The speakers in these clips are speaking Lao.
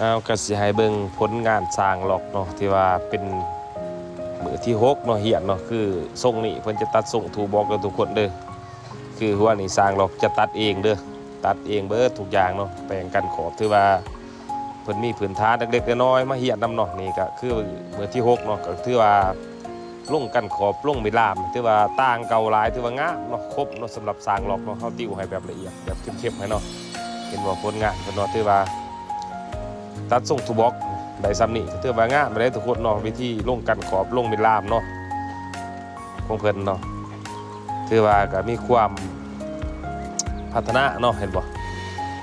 ອ້າວ ກໍຊິໃຫ້ເບິ່ງຜົນງານຊ່າງລັອກເນາະ ທີ່ວ່າເປັນມື້ທີຫົກເນາະ ຮຽນເນາະ. ຄືຊົງນີ້ເພິ່ນຈະຕັດຊົງທູບັອກເດີທຸກຄົນເດີ. ຄືຫົວນີ້ຊ່າງລັອກຈະຕັດເອງເດີ ຕັດເອງເບິດທຸກຢ່າງເນາະ ແປງກັນຂອບ. ຖືວ່າເພິ່ນມີພື້ນຖານເລັກໆນ້ອຍໆມາຮຽນນຳເນາະ. ນີ້ກໍຄືມື້ທີຫົກເນາະ ກໍຖືວ່າ ລົງກັນຂອບ ລົງເວລາມ ຖືວ່າຕ່າງເກົ່າຫຼາຍ ຖືວ່າງາມເນາະ ຄົບເນາະ. ສຳລັບຊ່າງລັອກເນາະ ເຮົາຕິວໃຫ້ແບບລະອຽດ ແບບເຂັ້ມໆໃຫ້ເນາະ. ເຫັນບໍ່ ຜົນງານເພິ່ນເນາະ ຖືວ່າຕັດຊົງທູບັອກໄດ້ສ່ຳນີ້ ຖືວ່າງາມໄດ້ທຸກຄົນເນາະ. ວິທີລົງກັນຂອບ ລົງເວລາມເນາະ ຂອງເພິ່ນເນາະ ຖືວ່າກໍມີຄວາມພັດທະນາເນາະ. ເຫັນບໍ່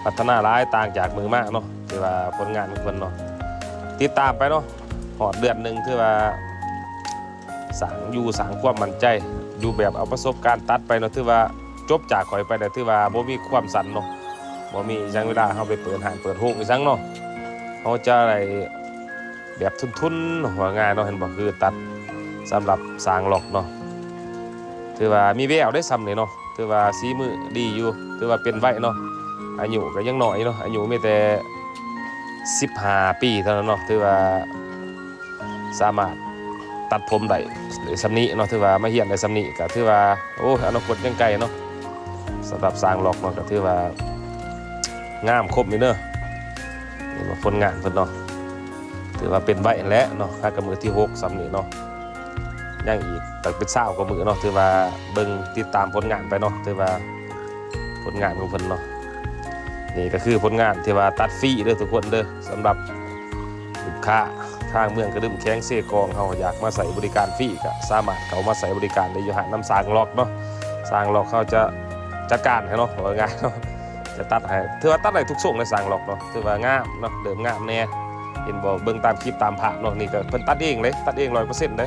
ພັດທະນາຫຼາຍ ຕ່າງຈາກມື້ມາເນາະ. ຖືວ່າຜົນງານຂອງເພິ່ນເນາະ ຕິດຕາມໄປເນາະ ຮອດເດືອນໜຶ່ງ ຖືວ່າ ສ້າງຢູ່ ສ້າງຄວາມໝັ້ນໃຈ ຢູ່ແບບເອົາປະສົບການຕັດໄປເນາະ. ຖືວ່າຈົບຈາກຂ້ອຍໄປແລ້ວ ຖືວ່າບໍ່ມີຄວາມສັ່ນເນາະ ບໍ່ມີຫຍັງ. ເວລາເຮົາໄປເປີດຮ້ານເປີດໂຮງອີ່ຫຍັງເນາະ ເຮົາຈະໄດ້ແບບທຸນໆ ເວົ້າງ່າຍເນາະ. ເຫັນບໍ່ ຄືຕັດສຳລັບຊ່າງລັອກເນາະ ຖືວ່າມີແວວເດ້ສ່ຳນີ້ເນາະ. ຖືວ່າສີມືດີຢູ່ ຖືວ່າເປັນໄວເນາະ. ອາຍຸກໍຍັງນ້ອຍເນາະ ອາຍຸມີແຕ່ສິບຫ້າປີເທົ່ານັ້ນເນາະ. ຖືວ່າ ສາມາດຕັດຜົມໄດ້ ໄດ້ສ່ຳນີ້ເນາະ. ຖືວ່າມາຮຽນໄດ້ສ່ຳນີ້ ກໍຖືວ່າ ໂອ້ຍ ອະນາຄົດຍັງໄກເນາະ. ສຳລັບຊ່າງລັອກເນາະ ກໍຖືວ່າງາມຄົບຢູ່ເດີ. ເຫັນບໍ່ ຜົນງານເພິ່ນເນາະ ຖືວ່າເປັນໄວຫັ້ນແຫຼະເນາະ. ຫາກໍມື້ທີຫົກສ່ຳນີ້ເນາະ ຍັງອີກຕັ້ງເປັນຊາວກວ່າມື້ເນາະ. ຖືວ່າເບິ່ງຕິດຕາມຜົນງານໄປເນາະ. ຖືວ່າຜົນງານຂອງເພິ່ນເນາະ ນີ້ກໍຄືຜົນງານທີ່ວ່າຕັດຟຣີເດີທຸກຄົນເດີ. ສຳລັບ ລູກຄ້າທາງເມືອງກະດຶມ ແຂວງເຊກອງ ເຮົາຢາກມາໃຊ້ບໍລິການຟຣີ ກໍສາມາດເຂົ້າມາໃຊ້ບໍລິການໄດ້ຢູ່ຮ້ານນຳຊ່າງລັອກເນາະ. ຊ່າງລັອກເຮົາຈະຈັດການໃຫ້ເນາະ ເວົ້າງ່າຍໆເນາະ ຈະຕັດໃຫ້. ຖືວ່າຕັດໄດ້ທຸກຊົງເລີຍຊ່າງລັອກເນາະ. ຖືວ່າງາມເນາະ ເລີ່ມງາມແດ່. ເຫັນບໍ່ ເບິ່ງຕາມຄລິບຕາມພາບເນາະ ນີ້ກໍເພິ່ນຕັດເອງເລີຍ ຕັດເອງຮ້ອຍເປີເຊັນເດ້.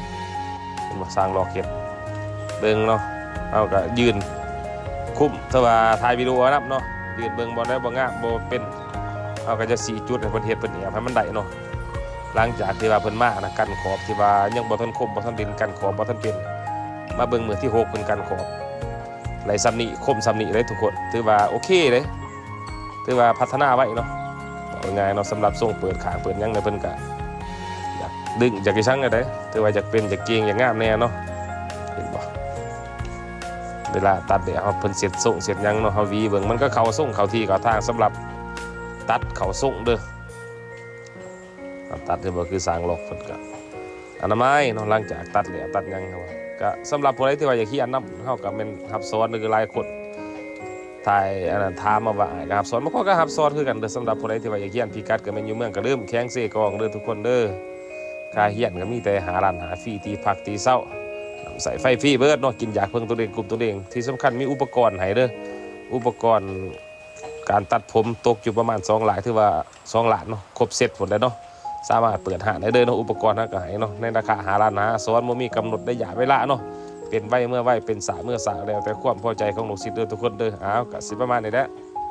ເຫັນບໍ່ ຊ່າງລັອກເຮັດ ເບິ່ງເນາະ ເຮົາກໍຢືນຄຸມ. ຖືວ່າຖ່າຍວິດີໂອນຳເນາະ ຢືນເບິ່ງບ່ອນໃດບໍ່ງາມ ບໍ່ເປັນ ເຮົາກໍຈະຊີ້ຈຸດໃຫ້ເພິ່ນເຮັດ ເພິ່ນແອບໃຫ້ມັນໄດ້ເນາະ. ຫຼັງຈາກທີ່ວ່າເພິ່ນມານະ ກັນຂອບທີ່ວ່າຍັງບໍ່ທັນຄົມ ບໍ່ທັນເດັ່ນ ກັນຂອບບໍ່ທັນເປັນ ມາເບິ່ງມື້ທີຫົກເພິ່ນກັນຂອບໄດ້ສ່ຳນີ້ ຄົມສ່ຳນີ້ເດ້ທຸກຄົນ. ຖືວ່າໂອເຄເດ້ ຖືວ່າພັດທະນາໄວເນາະ ເວົ້າງ່າຍເນາະ. ສຳລັບຊົງເປີດຂ້າງເປີດຫຍັງເນາະ ເພິ່ນກະຢາກດຶງ ຢາກອີ່ຫຍັງແດ່ເດ້. ຖືວ່າຢາກເປັນ ຢາກເກັ່ງ ຢາກງາມແດ່ເນາະ. ເຫັນບໍ່ ເວລາຕັດແລ້ວເພິ່ນເຊັດຊົງເຊັດຫຍັງເນາະ ເຮົາຫວີເບິ່ງ ມັນກໍເຂົ້າຊົງເຂົ້າທີ່ເຂົ້າທາງ. ສຳລັບຕັດເຂົ້າຊົງເດີ ຕັດ ເຫັນບໍ່ ຄືຊ່າງລັອກເພິ່ນກະອະນາໄມເນາະ. ຫຼັງຈາກຕັດແລ້ວຕັດຫຍັງ ເຮົາກະ ສຳລັບຜູ້ໃດທີ່ວ່າຢາກຮຽນນຳ ເຮົາກະແມ່ນຮັບສອນ ຄືຫຼາຍຄົນ ຖ່າຍອັນນັ້ນ ຖາມມາວ່າ ອ້າຍກໍຮັບສອນ ບາງຄົນກໍຮັບສອນຄືກັນເດີ. ສຳລັບຜູ້ໃດທີ່ວ່າຢາກຮຽນ ພິກັດກໍແມ່ນຢູ່ເມືອງກະດຶມ ແຂວງເຊກອງເດີທຸກຄົນເດີ. ຄ່າຮຽນກໍມີແຕ່ຫ້າລ້ານຫ້າ ຟຣີ ທີ່ພັກທີ່ເຊົາ ນ້ຳໃຊ້ໄຟຟຣີເບິດເນາະ ກິນຢາເພິ່ງຕົນເອງ ກຸ້ມຕົນເອງ. ທີ່ສຳຄັນມີອຸປະກອນໃຫ້ເດີ ອຸປະກອນການຕັດຜົມຕົກຢູ່ປະມານສອງລ້ານ ຖືວ່າສອງລ້ານເນາະ ຄົບເຊັດພຸ້ນແຫຼະເນາະ. ສາມາດເປີດຮ້ານໄດ້ເລີຍເນາະ ອຸປະກອນເຮົາກໍໃຫ້ເນາະ ໃນລາຄາຫ້າລ້ານຫ້າ ສອນບໍ່ມີກຳນົດໄລຍະເວລາເນາະ ເປັນໄວເມື່ອໄວ ເປັນຊ້າເມື່ອຊ້າ ແລ້ວແຕ່ຄວາມພໍໃຈຂອງລູກສິດເດີທຸກຄົນເດີ. ອ້າວ ກໍຊິປະມານນີ້ແຫຼະ